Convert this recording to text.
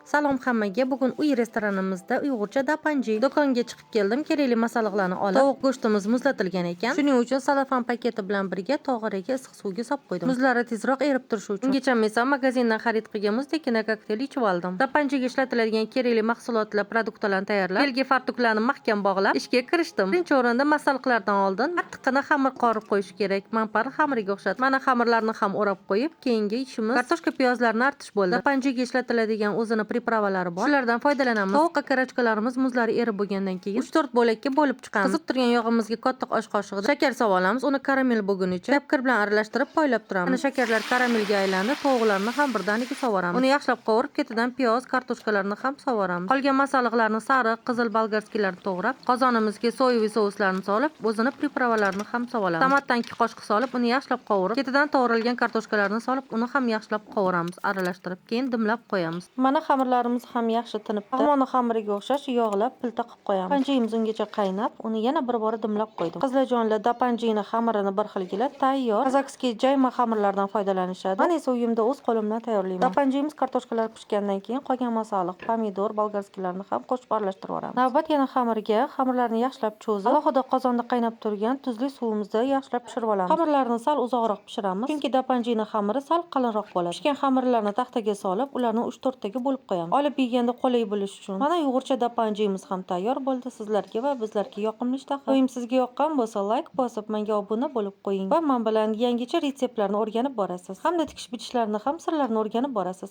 Salom hammaga. Bugun uy restoranimizda uyg'urcha dapanji. Do'konga chiqib keldim, kerakli masalliqlarni olib. Tovuq go'shtimiz muzlatilgan ekan. Shuning uchun salafan paketi bilan birga tog'oraga issiq suvga solib qo'ydim. Muzlari tezroq erib turishi uchun. Ungacha esa magazindan xarid qilgan muzdekkina kokteyl ichib oldim. Dapanjiga ishlatiladigan kerakli mahsulotlar, produktlarni tayyorlab, belga fartuklarni mahkam bog'lab, ishga kirishdim. Birinchi o'rinda masalliqlardan oldin qattiqqina xamir qorib qo'yish kerak. Manpar xamiriga o'xshatib. Mana xamirlarni ham o'rab qo'yib, keyingi ishimiz kartoshka piyozlarni artish bo'ldi. Dapanjiga ishlatiladigan o'zini приправа lari bor. Shulardan foydalanamiz. Tovuq окорочка larimiz muzlari erib bo'lgandan keyin 3-4 bo'lakka bo'lib chiqamiz. Qizib turgan yog'imizga katta osh qoshig'i shakar solib olamiz. Uni karamel bo'lgunicha kapkir bilan aralashtirib poylab turamiz. Mana shakarlar karamelga aylandi. Tovuqlarni ham birdaniga solib. Uni yaxshilab qovurib, ketidan piyoz, kartoshkalarni ham solib. Qolgan masalliqlarni sariq, qizil болгарский larni to'g'rab, qozonimizga соевый souslarni solib, o'zini приправа larini ham solib olamiz. Tomatdan 2 qoshiq solib, uni yaxshilab qovurib, ketidan to'g'ralgan kartoshkalarni solib, uni ham yaxshilab qovuramiz, aralashtirib, keyin dimlab qo'yamiz. Mana xamirlarimiz ham yaxshi tinibdi. Lag'monni xamiriga o'xshash yog'lab pilta qilib qo'yamiz. Panjiyimiz ungacha qaynab, uni yana bir bora dimlab qo'ydim. Qizlarjonlar, dapanjini xamirini bir xilgila tayyor. Казахский jayma xamirlardan foydalanishadi. Men esa uyimda o'z qo'lim bilan tayyorlayman. Dapanjiyimiz kartoshkalar pishgandan keyin qolgan masalliq, pomidor, болгарский larni ham qo'shib aralashtirib yuboramiz. Navbat yana xamirga, xamirlarni yaxshilab cho'zib, alohida qozonda qaynab turgan tuzli suvimizda yaxshilab pishirib olamiz. Xamirlarni sal uzoqroq pishiramiz, chunki dapanjini xamiri sal qalinroq bo'ladi. Pishgan xamirlarni taxtaga solib, ularni 3-4 taga bo'lib qo'yamiz. Olib yeganda qulay bo'lishi uchun. Mana uyg'urcha dapanjimiz ham tayyor bo'ldi. Sizlarga va bizlarga yoqimli ishtaha. Doim sizga yoqqan bo'lsa, layk bosib, menga obuna bo'lib qo'ying va men bilan yangicha retseptlarni o'rganib borasiz. Hamda tikish bichishlarni ham sirlarini o'rganib borasiz.